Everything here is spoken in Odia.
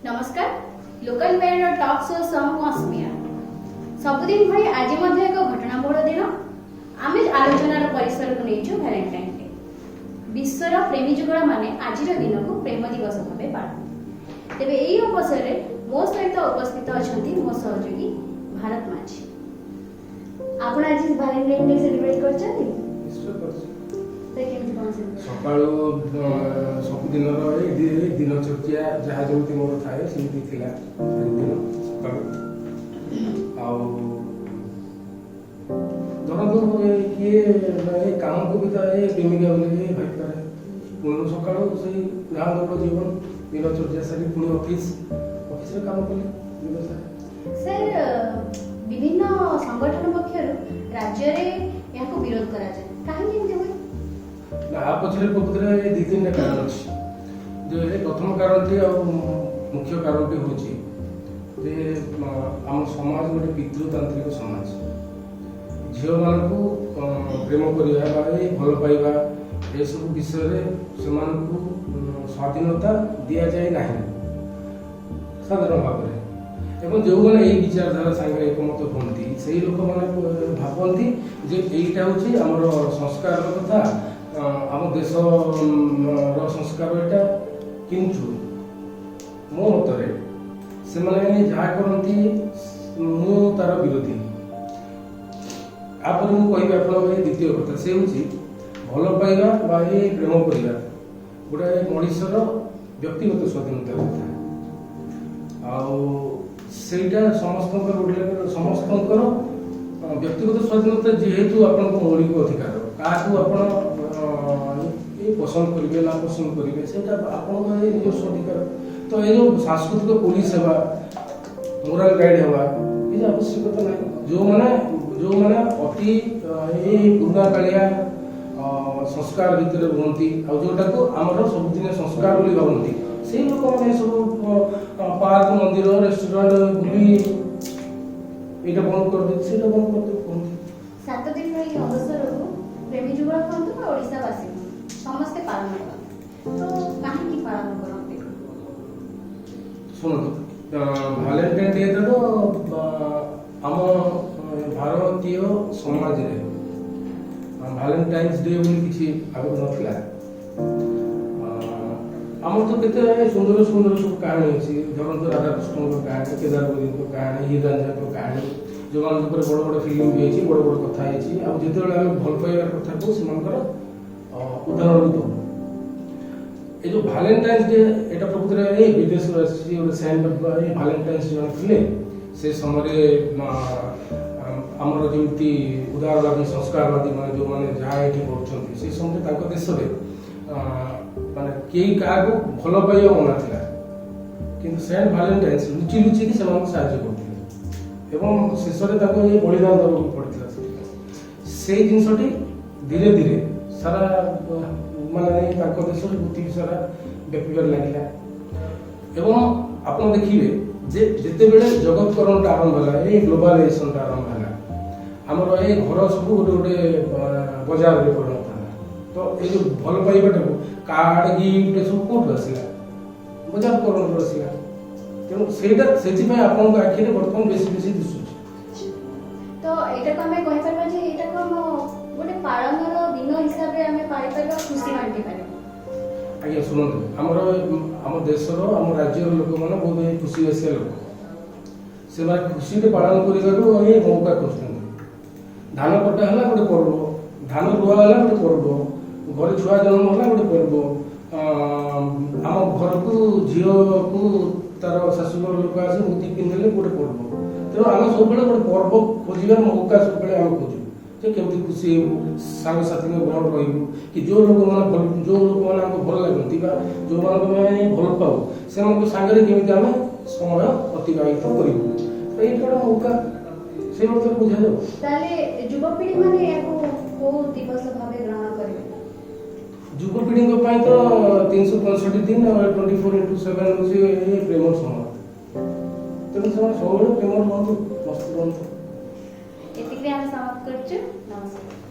ନମସ୍କାର, ଲୋକାଲ ୱାୟାରର ଟକ୍ ଶୋ ସହ ମୁଁ ଅସ୍ମିଆ। ସବୁଦିନ ଭଳି ଆଜି ମଧ୍ୟ ଏକ ଘଟଣାବହୁଳ ଦିନ। ଆମେ ଆଲୋଚନାର ପରିସରକୁ ନେଇଛୁ ଭ୍ୟାଲେଣ୍ଟାଇନ୍ ଡେ। ବିଶ୍ୱର ପ୍ରେମୀ ଯୁଗଳମାନେ ଆଜିର ଦିନକୁ ପ୍ରେମ ଦିବସ ଭାବେ ପାଳନ୍ତି। ତେବେ ଏହି ଅବସରରେ ମୋ ସହିତ ଉପସ୍ଥିତ ଅଛନ୍ତି ମୋ ସହଯୋଗୀ ଭାରତ ମାଝୀ। ଆପଣ ଆଜି ଭାଲେଣ୍ଟାଇନ୍ ଡେ ସେଲିବ୍ରେଟ୍ କରିଛନ୍ତି? ନିଶ୍ଚୟ କରିଛି। ତ କେମିତି କଣ celebrate? ସକାଳୁ ସବୁଦିନର ଏଇ ଦିନଚର୍ଯ୍ୟା ଯାହା ଯେମିତି ମୋର ଥାଏ, ସେମିତି ଥିଲା ଦିନ ସକାଳୁ। ଆଉ ଧରନ୍ତୁ କିଏ ଏ କାମକୁ ବି ତ ଏ ପ୍ରେମିକା ବୋଲି ଏ ଭାବିପାରେ। ପୁଣି ସକାଳୁ ସେଇ ଗାଁ ଦୌଡ଼ ଜୀବନ, ଦିନଚର୍ଯ୍ୟା ସାରି ପୁଣି ଅଫିସରେ କାମ କଲି ଦିନ ସାରା। ସାର୍, ବିଭିନ୍ନ ସଂଗଠନ ପକ୍ଷରୁ ରାଜ୍ୟରେ ଏହାକୁ ବିରୋଧ କରାଯାଏ। କାହିଁକି ଏମିତି ହୁଏ? ନା, ଆ ପଛରେ ପ୍ରକୃତରେ ଏ ଦି ତିନିଟା କାରଣ ଅଛି ଯେ ପ୍ରଥମ କାରଣଟି ଆଉ ମୁଖ୍ୟ କାରଣଟି ହେଉଛି ଯେ ଆମ ସମାଜ ଗୋଟେ ପିତୃତାନ୍ତ୍ରିକ ସମାଜ। ଝିଅମାନଙ୍କୁ ପ୍ରେମ କରିବା ବା ଏ ଭଲ ପାଇବା ଏସବୁ ବିଷୟରେ ସେମାନଙ୍କୁ ସ୍ୱାଧୀନତା ଦିଆଯାଏ ନାହିଁ ସାଧାରଣ ଭାବରେ। ଏବଂ ଯେଉଁମାନେ ଏଇ ବିଚାରଧାରା ସାଙ୍ଗରେ ଏକମତ ହୁଅନ୍ତି, ସେଇ ଲୋକମାନେ ଭାବନ୍ତି ଯେ ଏଇଟା ହେଉଛି ଆମର ସଂସ୍କାରର କଥା, ଆମ ଦେଶର ସଂସ୍କାର ଏଇଟା। କିନ୍ତୁ ମୋ ମତରେ ସେମାନେ ଯାହା କରନ୍ତି, ମୁଁ ତାର ବିରୋଧୀ। ତାପରେ ମୁଁ କହିବି ଆପଣଙ୍କ ଏଇ ଦ୍ୱିତୀୟ କଥା, ସେ ହେଉଛି ଭଲ ପାଇବା ବା ଏ ପ୍ରେମ କରିବା ଗୋଟେ ମଣିଷର ବ୍ୟକ୍ତିଗତ ସ୍ୱାଧୀନତା କଥା। ଆଉ ସେଇଟା ସମସ୍ତଙ୍କର ଗୋଟେ ସମସ୍ତଙ୍କର ବ୍ୟକ୍ତିଗତ ସ୍ୱାଧୀନତା। ଯେହେତୁ ଆପଣଙ୍କ ମୌଳିକ ଅଧିକାର, କାହାକୁ ଆପଣ ଏ ପସନ୍ଦ କରିବେ ନା ପସନ୍ଦ କରିବେ, ସେଇଟା ଆପଣଙ୍କ ଏ ନିଜସ୍ୱ ଅଧିକାର। ତ ଏ ଯୋଉ ସାଂସ୍କୃତିକ ପୋଲିସ ହେବା, ମୋରାଲ ଗାଇଡ ହେବା କିଛି ଆବଶ୍ୟକତା ନାହିଁ। ଯୋଉମାନେ ଯୋଉମାନେ ଅତି ଏଇ ପୁରୁଣା କାଳିଆ ସଂସ୍କାର ଭିତରେ ରୁହନ୍ତି ଆଉ ଯୋଉଟାକୁ ଆମର ସବୁଦିନ ସଂସ୍କାର ବୋଲି ଭାବନ୍ତି, ସେଇ ଲୋକମାନେ ସବୁ ପାର୍କ, ମନ୍ଦିର, ରେଷ୍ଟୁରାଣ୍ଟ ବୁଲି ଏଇଟା ବନ୍ଦ କରିଦିଅନ୍ତି, ସେଇଟା ବନ୍ଦ କରିଦିଅ କୁହନ୍ତି। 7 ଦିନର ଏହି ଅବସରକୁ ପ୍ରେମୀ ଯୁଗଳ ହୁଅନ୍ତୁ ବା ଓଡ଼ିଶାବାସୀ ହୁଅନ୍ତୁ, ସମସ୍ତେ ପାଳନ କରନ୍ତି। ତ କାହିଁକି ପାଳନ କରନ୍ତି? ଶୁଣନ୍ତୁ, ଭାଲେଣ୍ଟାଇନ୍ ଡେ ତ ଆମ ଭାରତୀୟ ସମାଜରେ ଭାଲେଣ୍ଟାଇନ୍ସ ଡେ ବୋଲି କିଛି ଆଗରୁ ନଥିଲା। ଆମର ତ କେତେ ସୁନ୍ଦର ସୁନ୍ଦର ସବୁ କାହାଣୀ ଅଛି। ଧରନ୍ତୁ ରାଧାକୃଷ୍ଣଙ୍କ କାହାଣୀ, କେଦାରଗୌରୀଙ୍କ କାହାଣୀ, ହୀର ରାଞ୍ଝାଙ୍କ କାହାଣୀ, ଯେଉଁମାନଙ୍କ ଉପରେ ବଡ଼ ବଡ଼ ଫିଲ୍ମ ବି ହେଇଛି, ବଡ଼ ବଡ଼ କଥା ହେଇଛି। ଆଉ ଯେତେବେଳେ ଆମେ ଭଲ ପାଇବାର କଥା କହୁ, ସେମାନଙ୍କର ଉଦାହରଣ ବି ଦଉ। ଏ ଯୋଉ ଭାଲେଣ୍ଟାଇନ୍ସ ଡେ, ଏଇଟା ପ୍ରକୃତରେ ଏଇ ବିଦେଶରୁ ଆସିଛି। ଗୋଟେ ସେଣ୍ଟ ଏଇ ଭାଲେଣ୍ଟାଇନ୍ସ ଜଣେ ଥିଲେ, ସେ ସମୟରେ ଆମର ଯେମିତି ଉଦାରବାଦୀ, ସଂସ୍କାରବାଦୀ ମାନେ ଯେଉଁମାନେ ଯାହା ଏଇଠି କରୁଛନ୍ତି, ସେଇ ସମୟରେ ତାଙ୍କ ଦେଶରେ ମାନେ କେହି କାହାକୁ ଭଲ ପାଇବା ମନା ଥିଲା। କିନ୍ତୁ ସେଣ୍ଟ ଭାଲେଣ୍ଟାଇନ୍ସ ଲୁଚି ଲୁଚିକି ସେମାନଙ୍କୁ ସାହାଯ୍ୟ କରୁଥିଲେ ଏବଂ ଶେଷରେ ତାକୁ ଏ ବଳିଦାନ ଦେବାକୁ ପଡ଼ିଥିଲା। ସେଥିପାଇଁ ସେଇ ଜିନିଷଟି ଧୀରେ ଧୀରେ ସାରା ମାନେ ତାଙ୍କ ଦେଶରେ ପୃଥିବୀ ସାରା ବ୍ୟାପିବାରେ ଲାଗିଲା। ଏବଂ ଆପଣ ଦେଖିବେ ଯେ ଯେତେବେଳେ ଜଗତକରଣଟା ଆରମ୍ଭ ହେଲା, ଏଇ ଗ୍ଲୋବାଲାଇଜେସନଟା ଆରମ୍ଭ ହେଲା, ଆମର ଏଇ ଘର ସବୁ ଗୋଟେ ଗୋଟେ ବଜାରରେ ପରିଣତ ହେଲା। ତ ଏଇ ଯୋଉ ଭଲ ପାଇବାଟାକୁ କାର୍ଡ, ଗିଫ୍ଟ ଏସବୁ କୋଉଠୁ ଆସିଲା? ବଜାରକରଣରୁ ଆସିଲା। ତେଣୁ ସେଇଟା ସେଥିପାଇଁ ଆପଣଙ୍କ ଆଖିରେ ବର୍ତ୍ତମାନ ବେଶୀ ବେଶୀ ଦିଶୁଛି। ତ ଏଇଟାକୁ ଆମେ କହିପାରିବା ଯେ ଏଇଟାକୁ ଆମ ଗୋଟେ ପାଳନର ଦିନ ହିସାବରେ ଆମେ ପାଳିପାରିବା, ଖୁସି ବାଣ୍ଟି ପାରିବା? ଆଜ୍ଞା, ଶୁଣନ୍ତୁ, ଆମର ଆମ ଦେଶର, ଆମ ରାଜ୍ୟର ଲୋକମାନେ ବହୁତ ଏଇ ଖୁସି ବାସିଆ ଲୋକ। ସେମାନେ ଖୁସିରେ ପାଳନ କରିବାକୁ ଏଇ ମୌକା ଖୋଜୁଛନ୍ତି। ଧାନ କଟା ହେଲା ଗୋଟେ ପର୍ବ, ଧାନ ରୁଆ ହେଲା ଗୋଟେ ପର୍ବ, ଘରେ ଛୁଆ ଜନ୍ମ ହେଲା ଗୋଟେ ପର୍ବ, ଆମ ଘରକୁ ଝିଅକୁ ତାର ଶାଶୁଘର ଲୋକ ଆସି ମୁଦି ପିନ୍ଧିଲେ ଗୋଟେ ପର୍ବ। ତେଣୁ ଆମେ ସବୁବେଳେ ଗୋଟେ ପର୍ବ ଖୋଜିବାର ମୌକା ସବୁବେଳେ ଆମେ ଖୋଜୁ ଯେ କେମିତି ଖୁସି ହେବୁ, ସାଙ୍ଗସାଥିଙ୍କ ଗହଣ ରହିବୁ କି ଯୋଉ ଲୋକମାନେ ଆମକୁ ଭଲ ଲାଗନ୍ତି ବା ଯୋଉମାନଙ୍କୁ ଆମେ ଭଲ ପାଉ, ସେମାନଙ୍କ ସାଙ୍ଗରେ କେମିତି ଆମେ ସମୟ ଅତିବାହିତ କରିବୁ। ତ ଏଇଟା ଗୋଟେ ମୌକା, ସେଇ ଅର୍ଥରେ ବୁଝାଯାଉ। ତାହେଲେ ଯୁବପିଢ଼ି ମାନେ ଏହାକୁ କୋଉ ଦିବସ ଭାବେ ଗ୍ରହଣ କରିବେ? ଯୁବପିଢ଼ିଙ୍କ ପାଇଁ ତ 365 ଦିନ 24x7 ହେଉଛି ଏ ପ୍ରେମ ସମୟ। ତେଣୁ ସେମାନେ ସବୁବେଳେ ପ୍ରେମ ରୁହନ୍ତୁ, ମସ୍ତ ରୁହନ୍ତୁ। ଏତିକିରେ ଆମେ ସମାପ୍ତ କରୁଛୁ। ନମସ୍କାର।